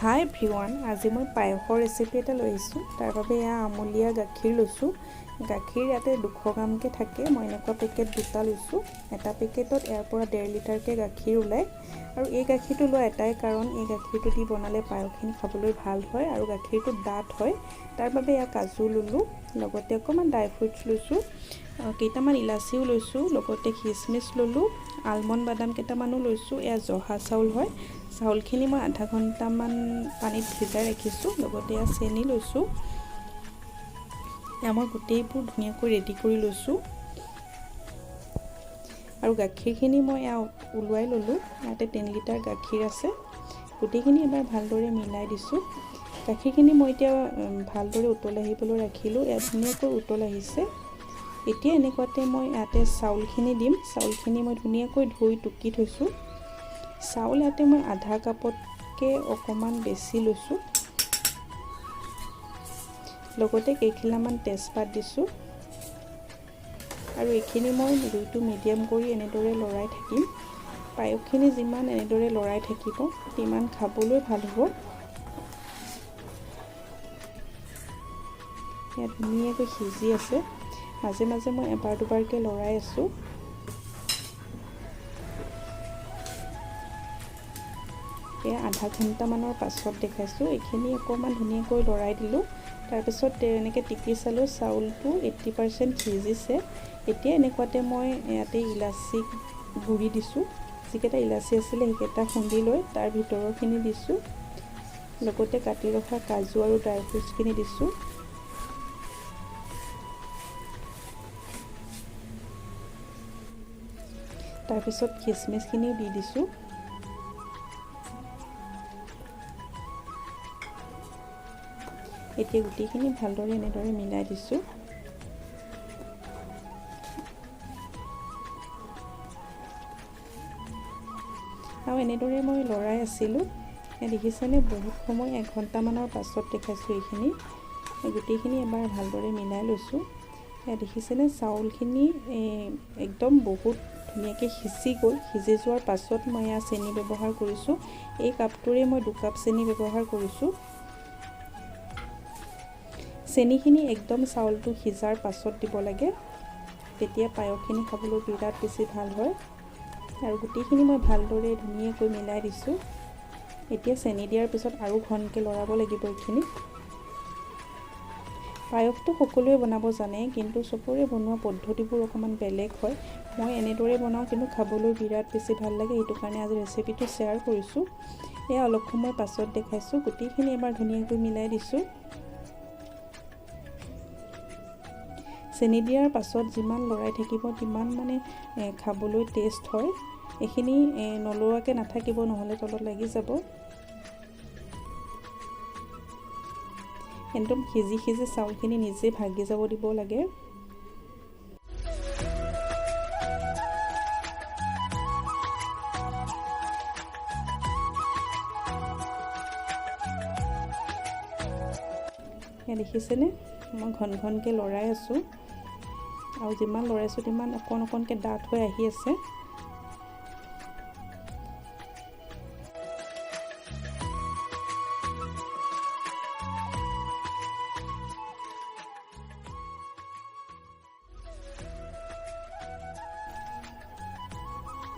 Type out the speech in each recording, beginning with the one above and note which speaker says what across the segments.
Speaker 1: হাই everyone, আজি মই পায়সৰ ৰেচিপি এটা লৈ আহিছোঁ। তাৰ বাবে এয়া আমূলীয়া গাখীৰ লৈছোঁ। গাখীৰ ইয়াতে 200 গ্ৰামকৈ থাকে। মই এনেকুৱা পেকেট দুটা লৈছোঁ। এটা পেকেটত ইয়াৰ পৰা 1.5 লিটাৰকৈ গাখীৰ ওলায়। আৰু এই গাখীৰটো লোৱা এটাই কাৰণ, এই গাখীৰটো দি বনালে পায়সখিনি খাবলৈ ভাল হয় আৰু গাখীৰটো ডাঠ হয়। তাৰ বাবে এয়া কাজু ল'লোঁ, লগতে অকণমান ড্ৰাই ফ্ৰুটছ লৈছোঁ, কেইটামান ইলাচিও লৈছোঁ, লগতে খিচমিচ ল'লোঁ, আলমণ্ড বাদাম কেইটামানো লৈছোঁ। এয়া জহা চাউল হয়। চাউলখিনি মই আধা ঘণ্টামান পানীত ভিজাই ৰাখিছোঁ। লগতে এয়া চেনি লৈছোঁ। এয়া মই গোটেইবোৰ ধুনীয়াকৈ ৰেডি কৰি লৈছোঁ আৰু গাখীৰখিনি মই এয়া ওলোৱাই ল'লোঁ। ইয়াতে 3 লিটাৰ গাখীৰ আছে। গোটেইখিনি এবাৰ ভালদৰে মিলাই দিছোঁ। গাখীৰখিনি মই এতিয়া ভালদৰে উতল আহিবলৈ ৰাখিলোঁ। ইয়াত ধুনীয়াকৈ উতল আহিছে। এতিয়া এনেকুৱাতে মই ইয়াতে চাউলখিনি দিম। চাউলখিনি মই ধুনীয়াকৈ ধুই টুকি থৈছোঁ। চাউল ইয়াতে মই আধা কাপতকৈ অকণমান বেছি লৈছোঁ। লগতে কেইখিলামান তেজপাত দিছোঁ আৰু এইখিনি মই জুইটো মিডিয়াম কৰি এনেদৰে লৰাই থাকিম। পায়সখিনি যিমান এনেদৰে লৰাই থাকিব, তিমান খাবলৈ ভাল হ'ব। ইয়াত ধুনীয়াকৈ সিজি আছে। মাজে মাজে মই এবাৰ দুবাৰকৈ লৰাই আছোঁ। এয়া আধা ঘণ্টামানৰ পাছত দেখাইছোঁ। এইখিনি অকণমান ধুনীয়াকৈ লৰাই দিলোঁ। তাৰপিছত এনেকৈ টিপি চালোঁ, চাউলটো 80% সিজিছে। এতিয়া এনেকুৱাতে মই ইয়াতে ইলাচি গুড়ি দিছোঁ। যিকেইটা ইলাচি আছিলে, সেইকেইটা খুন্দি লৈ তাৰ ভিতৰৰখিনি দিছোঁ। লগতে কাটি ৰখা কাজু আৰু ড্ৰাই ফ্ৰুটছখিনি দিছোঁ। তাৰপিছত খিচমিচখিনিও দি দিছোঁ। এতিয়া গোটেইখিনি ভালদৰে এনেদৰে মিলাই দিছোঁ। আৰু এনেদৰে মই লৰাই আছিলোঁ। দেখিছেনে, বহুত সময়, এঘণ্টামানৰ পাছত দেখাইছোঁ। এইখিনি গোটেইখিনি এবাৰ ভালদৰে মিলাই লৈছোঁ। দেখিছেনে, চাউলখিনি একদম বহুত ধুনীয়াকৈ সিজি গ'ল। সিজি যোৱাৰ পাছত মই এয়া চেনি ব্যৱহাৰ কৰিছোঁ। এই কাপটোৰে মই 2 কাপ চেনি ব্যৱহাৰ কৰিছোঁ। চেনিখিনি একদম চাউলটো সিজাৰ পাছত দিব লাগে, তেতিয়া পায়সখিনি খাবলৈ বিৰাট বেছি ভাল হয়। আৰু গোটেইখিনি মই ভালদৰে ধুনীয়াকৈ মিলাই দিছোঁ। এতিয়া চেনি দিয়াৰ পিছত আৰু ঘনকৈ লৰাব লাগিব এইখিনি। পায়সটো সকলোৱে বনাব জানে, কিন্তু চবৰে বনোৱা পদ্ধতিবোৰ অকণমান বেলেগ হয়। মই এনেদৰে বনাওঁ, কিন্তু খাবলৈ বিৰাট বেছি ভাল লাগে। সেইটো কাৰণে আজি ৰেচিপিটো শ্বেয়াৰ কৰিছোঁ। এয়া অলপ সময় পাছত দেখাইছোঁ। গোটেইখিনি এবাৰ ধুনীয়াকৈ মিলাই দিছোঁ। চেনি দিয়াৰ পাছত যিমান লৰাই থাকিব, তিমান মানে খাবলৈ টেষ্ট হয়। এইখিনি নলৰোৱাকৈ নাথাকিব, নহ'লে তলত লাগি যাব। একদম সিজি সিজি চাউলখিনি নিজে ভাগি যাব দিব লাগে। দেখিছেনে, মই ঘন ঘনকৈ লৰাই আছোঁ আৰু যিমান লৰাইছোঁ, তিমান অকণ অকণকৈ ডাঠ হৈ আহি আছে।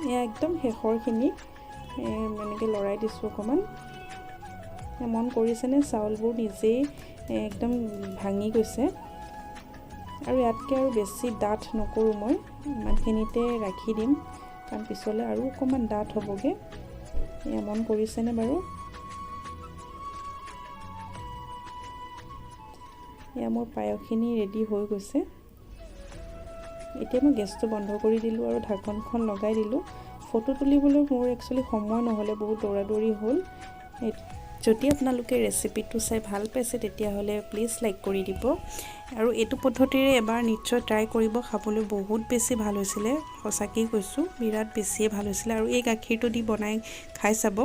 Speaker 1: এয়া একদম শেষৰখিনি এনেকৈ লৰাই দিছোঁ অকণমান। মন কৰিছেনে, চাউলবোৰ নিজেই একদম ভাঙি গৈছে। আৰু ইয়াতকৈ আৰু বেছি ডাঠ নকৰোঁ মই, ইমানখিনিতে ৰাখি দিম, কাৰণ পিছলৈ আৰু অকণমান ডাঠ হ'বগৈ। এয়া মন কৰিছেনে বাৰু? এয়া মোৰ পায়সখিনি ৰেডি হৈ গৈছে। এতিয়া মই গেছটো বন্ধ কৰি দিলোঁ আৰু ঢাকনখন লগাই দিলোঁ। ফটো তুলিবলৈ মোৰ একচুৱেলি সময় নহ'লে, বহুত দৌৰা দৌৰি হ'ল। যদি আপোনালোকে ৰেচিপিটো চাই ভাল পাইছে, তেতিয়াহ'লে প্লিজ লাইক কৰি দিব আৰু এইটো পদ্ধতিৰে এবাৰ নিশ্চয় ট্ৰাই কৰিব। খাবলৈ বহুত বেছি ভাল হৈছিলে, সঁচাকৈয়ে কৈছোঁ, বিৰাট বেছিয়ে ভাল হৈছিলে। আৰু এই গাখীৰটো দি বনাই খাই চাব।